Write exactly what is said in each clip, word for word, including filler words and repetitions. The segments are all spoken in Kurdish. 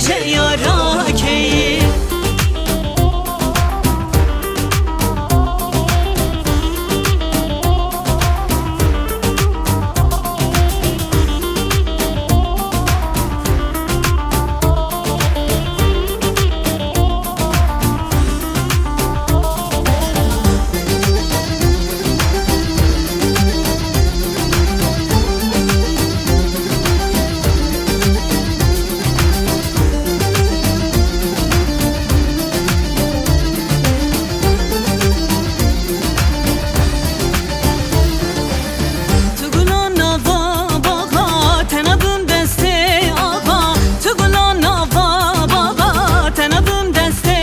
Çeyara keyî. Tu gula nava baxa, tena bim destê ava. Tu gula nava baxa, tena bim destê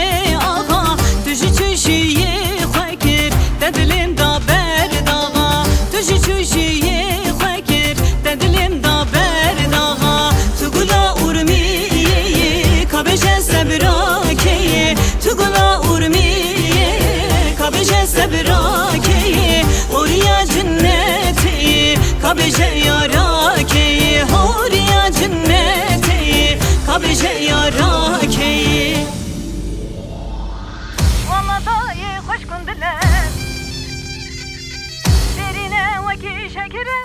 ava. Tu ji çûşiyê xwe kir, te dilêm da ber daxa. Tu ji çûşiyê xwe kir, te dilêm da ber daxa. Tu gula urmiyê yê, ka bêje sebra keyê. Tu gula urmiyê, ka bêje sebra keyê. Horiya cinnetê yê, ka bêje yara keyê. Horiya cinnetê yê, ka bêje yara keyê. Wala dayê xweşkun dile, derîne wekî şekire.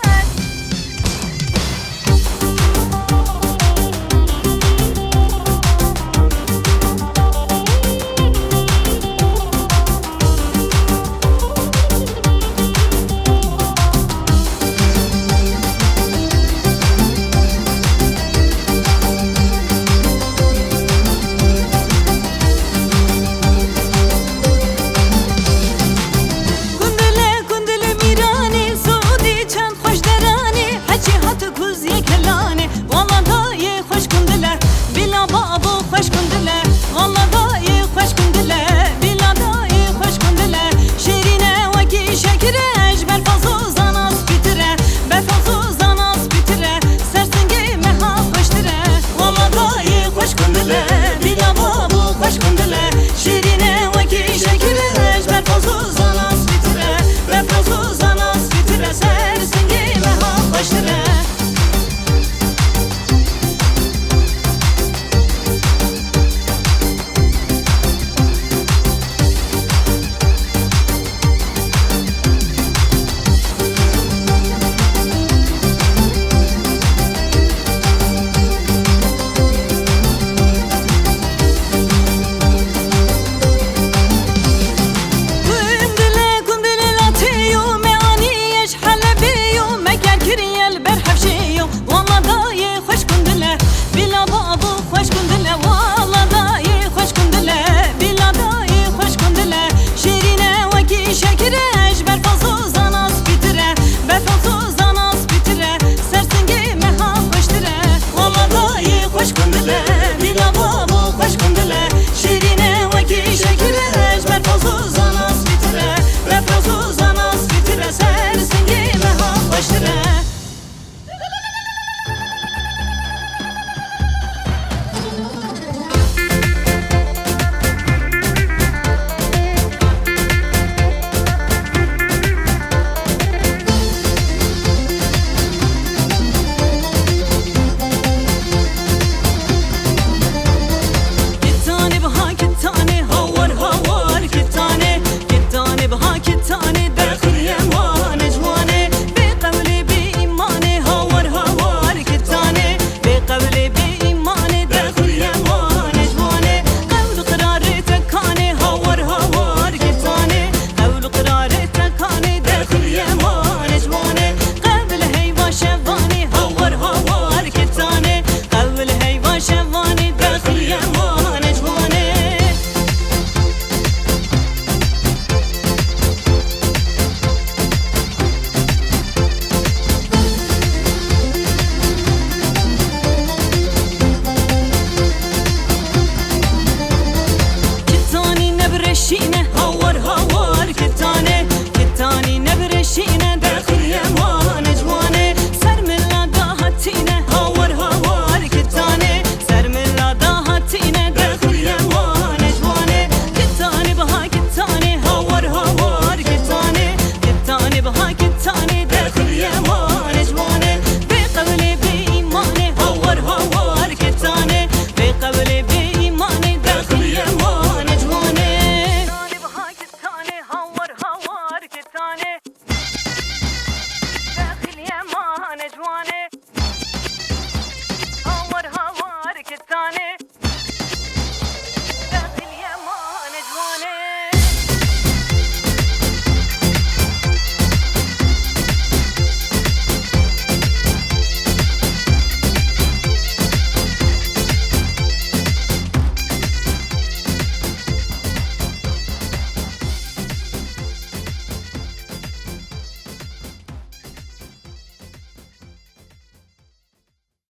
Anê,